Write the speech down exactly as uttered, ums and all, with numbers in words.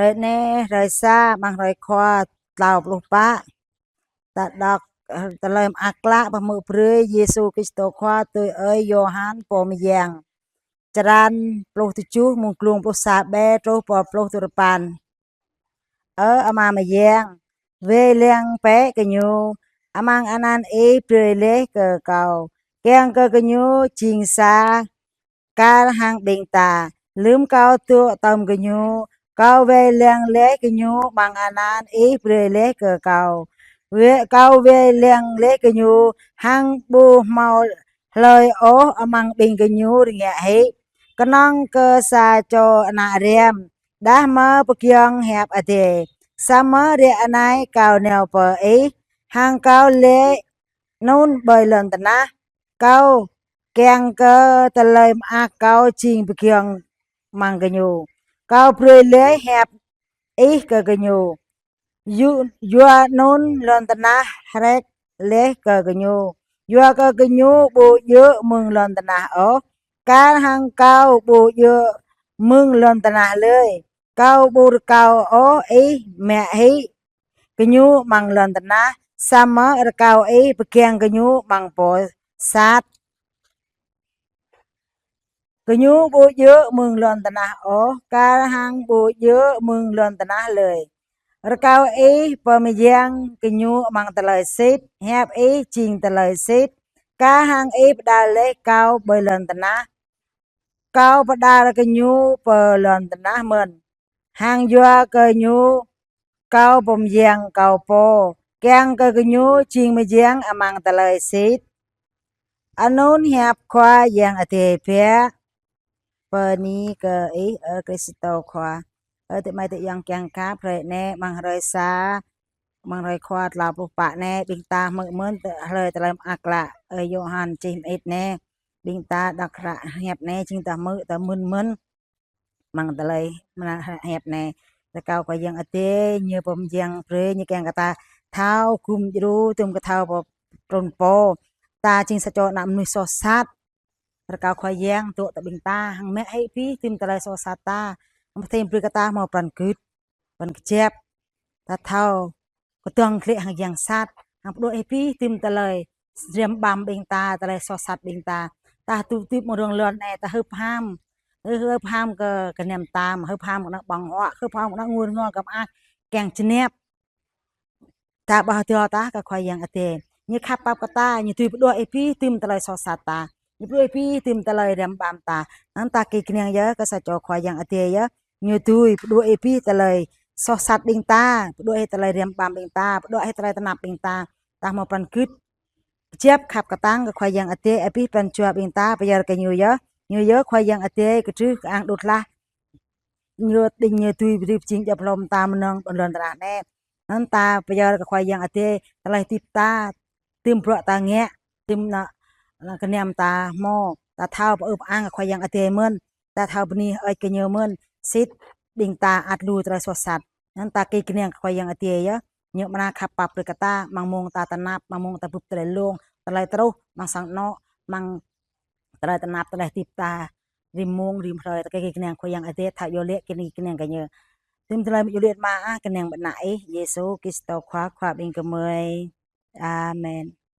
Hrơi anai, hrơi sa, amăng hrơi Khua tlâo pluh pă. Ta đŏk, ơ, tơlơi mơak klă pơhmư̆ brơi Yêsu Krist Khua tui ơi Yôhan pô mơyang. Črăn pluh tơjuh, mơ̆ng glông pluh sa ƀĕ truh pơ pluh duapăn. Ơ Ama mơyang, wai lăng bĕ gơñu, amăng anăn Ih brơi laih kơ kâo, kiăng kơ gơñu jing sa, kar hăng ƀing ta. Lơ̆m kâo dŏ tơm gơñu, kâo wai lăng laih gơñu amăng anăn Ih brơi laih kơ kâo. Wai, kâo wai lăng laih gơñu hăng ƀu hmâo hlơi ôh amăng ƀing gơñu rơngiă hĭ, kơnơ̆ng kơ sa čô ană răm, đah mơ̆ pơgiŏng hiăp Adai. Samơ̆ ră anai kâo nao pơ Ih, hăng kâo lê̆ anŭn ƀơi lŏn tơnah. Kâo kiăng kơ tơlơi mơak kâo jing pơgiŏng amăng gơñu. Kâo brơi laih hiăp Ih kơ gơñu. Yu-, yua anŭn lŏn tơnah hrĕk laih kơ gơñu, yua kơ gơñu ƀu djơ̆ mơ̆ng lŏn tơnah ôh, kar hăng kâo ƀu djơ̆ mơ̆ng lŏn tơnah lơi. Kâo ƀu rơkâo ôh Ih mă hĭ gơñu amăng lŏn tơnah, samơ̆ rơkâo Ih pơgiŏng gơñu amăng pô sat. Gơñu ƀu djơ̆ mơ̆ng lŏn tơnah ôh, kar hăng ƀu djơ̆ mơ̆ng lŏn tơnah lơi. Rơkâo Ih pơmơyang gơñu amăng tơlơi sĭt, hiăp Ih jing tơlơi sĭt. Kar hăng Ih pơđar laih kâo ƀơi lŏn tơnah, kâo pơđar gơñu pơ lŏn tơnah mơ̆n. Hăng yua kơ ñu kâo pơmơyang kâo pô, kiăng kơ gơñu jing mơyang amăng tơlơi sĭt. Anŭn hiăp Khua Yang Adai biă. Bơni kơ Ih, ơ Krist Khua. Ơ tơmai tơyang kiăng khăp, hrơi anai amăng hrơi sa, amăng hrơi Khua tlâo pluh pă anai, ƀing ta hmư̆ mơ̆n tơ-, hrơi tơlơi mơak klă ơi Yôhan čih mơit anai. Ƀing ta đŏk hră hiăp anai, jing ta hmư̆, ta mưn mơ̆n amăng tơlơi mơnă hiăp anai. Rơkâo Khua Yang Adai, Ñu pơmơyang brơi, Ñu kiăng kơ ta thâo gum djru, tơm kơ thâo pơtrun pô. Ta jing sa čô ană mơnuih soh sat. Rơkâo Khua Yang dŏ tơ ƀing ta, hăng mă hĭ abih tơm tơlơi soh sat ta, hăng pơthim brơi kơ ta hmâo pran gưt, pran kơjăp. Ta thâo kơdơ̆ng glaĭ hăng yang sat, hăng pơđuaĭ abih tơm tơlơi răm ƀăm ƀing ta, tơlơi soh sat ƀing ta. Ta tŭ tip mơ̆ng rŏng lŏn anai, ta hưp ham. Hưp ham kơ, kơ gơnam tam, hưp ham kơ ană ƀơ̆ng huă, hưp ham kơ ană ngui ngô kơ mơak, kiăng čơnap. Ta ƀah dŏ ta kơ Khua Yang Adai. Ñu khăp pap kơ ta, Ñu dưi pơđuaĭ abih tơm tơlơi soh sat ta. Ñu pơđuaĭ abih tơm tơlơi răm ƀăm ta. Anŭn ta kơnang yơh kơ sa čô Khua Yang Adai yơh. Ñu dưi pơđuaĭ abih tơlơi soh sat ƀing ta, pơđuaĭ tơlơi răm ƀăm ƀing ta, pơđuaĭ tơlơi tơnap ƀing ta. Ta hmâo pran gưt kơjăp khăp kơtang kơ Khua Yang Adai, abih pran jua ƀing ta pơyơr kơ Ñu yơh. Ñu yơh Khua Yang Adai kơtrưh kơ-ang đut hlah. Ñu đing Ñu dưi brơi pơjing djŏp hlŏm ta mơnơ̆ng ƀơi lŏn tơnah anai. Anŭn ta pơyơr kơ Khua Yang Adai, tơlơi hơdip ta, tơm bruă ta ngă, tơm ană, ană gơnam ta hmâo, ta thâo pơư pơang kơ Khua Yang Adai mơ̆n, ta thâo bơni hơơč kơ Ñu mơ̆n, sĭt ƀing ta ăt lui tơlơi soh sat. Anŭn ta kơnang kơ Khua Yang Adai yơh, Ñu amra khăp pap brơi kơ ta, amăng mông ta tơnap, amăng mông ta bưp tơlơi lông, tơlơi truh, amăng sang anŏ, amăng tơlơi tơnap, tơlơi hơdip ta, rĭm mông, rĭm hrơi, ta kơnang Khua Yang Adai, thâo iâu laĭ kơnang kơ Ñu. Tơm tơlơi mơ̆ iâu laĭ mơ̆ ah, kơnang ƀơi anăn Ih, Yêsu Krist Khua, Khua ƀing gơmơi. Amen.